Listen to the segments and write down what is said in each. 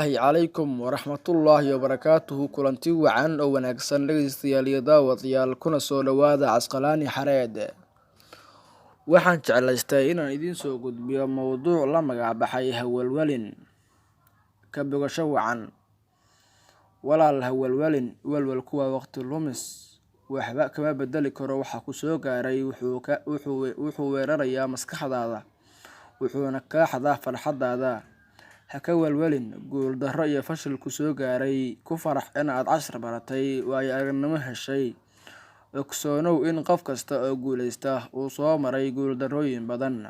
Salaamullaahi calaykum waraxmatullaahi wabarakaatuhu. Kulanti wacan oo wanaagsan, dhegeystayaal iyo daawadayaal, kuna soo dhowaada Casqalaani Xareed. Waxaan jeclaystay inaan idiin soo gudbiyo mowduuc la magac baxay "Hawalwelin ka bogasho wacan". Walaal, hawalwelin. Walwalku waa waqti lumis, waxba kama bedeli karo waxa ku soo gaaray. Wuxuu weerarayaa maskaxdaada, wuxuuna kaa xadaa farxadaada. Ha ka walwalin guuldarro iyo fashil ku soo gaaray. Ku farax in aad cashar baratay, waayo aragnimo heshay. Ogsoonow in qof kasta oo guuleysta uu soo maray guuldarrooyin badan.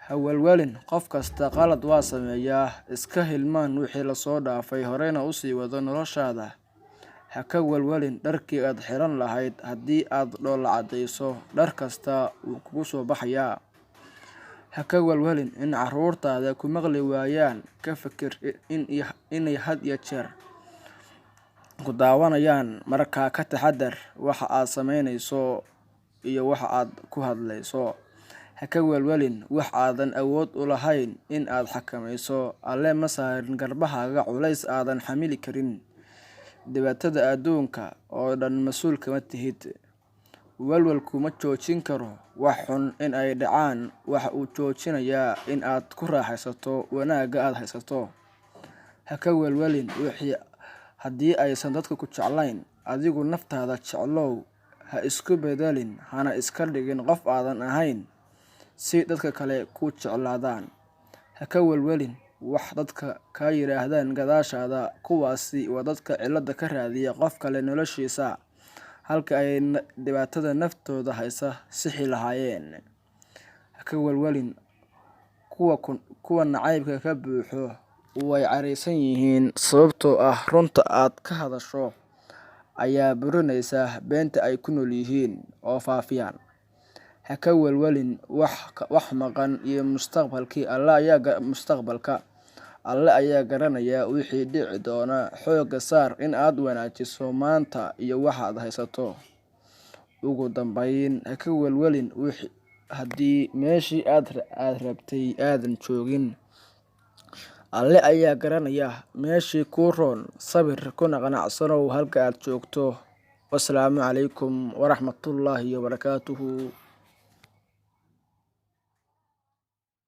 Ha walwalin, qof kasta qalad waa sameeyaa. Iska hilmaan wixii lasoo dhaafay, horeyna usii wado noloshaada. Ha ka walwalin dharkii aad xiran lahayd. Haddii aad dhoolla caddeyso, dhar kasta wuu kugu soo baxayaa. Ha ka walwalin in carruurtaada ku maqli waayaan. Ka fikir inay had iyo jeer ku daawanayaan, markaa ka taxadar waxa aad sameyneyso iyo waxa aad ku hadleyso. Ha ka walwalin wax aadan awood u lahayn in aad xakameyso. Alle ma saarin garbahaaga culays aadan xamili karin. Dhibaatada adduunka oo dhan mas'uul kama tihid. Walwalku ma joojin karo wax xun in ay dhacaan. Waxa uu joojinayaa in aad ku raaxaysato wanaagga aad haysato. Ha ka walwalin wixii haddii aysan dadku ku jeclayn. Adigu naftaada jeclow. Ha isku bedelin, hana iska dhigin qof aadan ahayn si dadka kale kuu jeclaadaan. Ha ka walwalin wax dadka ka yiraahdaan gadaashaada. Kuwaasi waa dadka cilada ka raadiya qof kale noloshiisa, halka ay dhibaatada naftooda haysa sixi lahaayeen. Ha ka walwalin kuwa nacaybka ka buuxo. Way careysan yihiin sababtoo ah runta aad ka hadasho ayaa burinaysa beenta ay ku nool yihiin oo faafiyaan. Ha ka walwalin wax maqan iyo mustaqbalkii. Alle ayaa mustaqbalka. Alle ayaa garanaya wixii dhici doona. Xoogga saar in aad wanaajiso maanta iyo waxa aad haysato. Ugu dambeyn, ha ka walwalin haddii meeshii aad rabtay aadan joogin. Alle ayaa garanaya meeshii kuu roon. Sabir kuna qanacsanow halka aad joogto. Wassalaamu calaykum waraxmatullaahi wabarakaatuhu.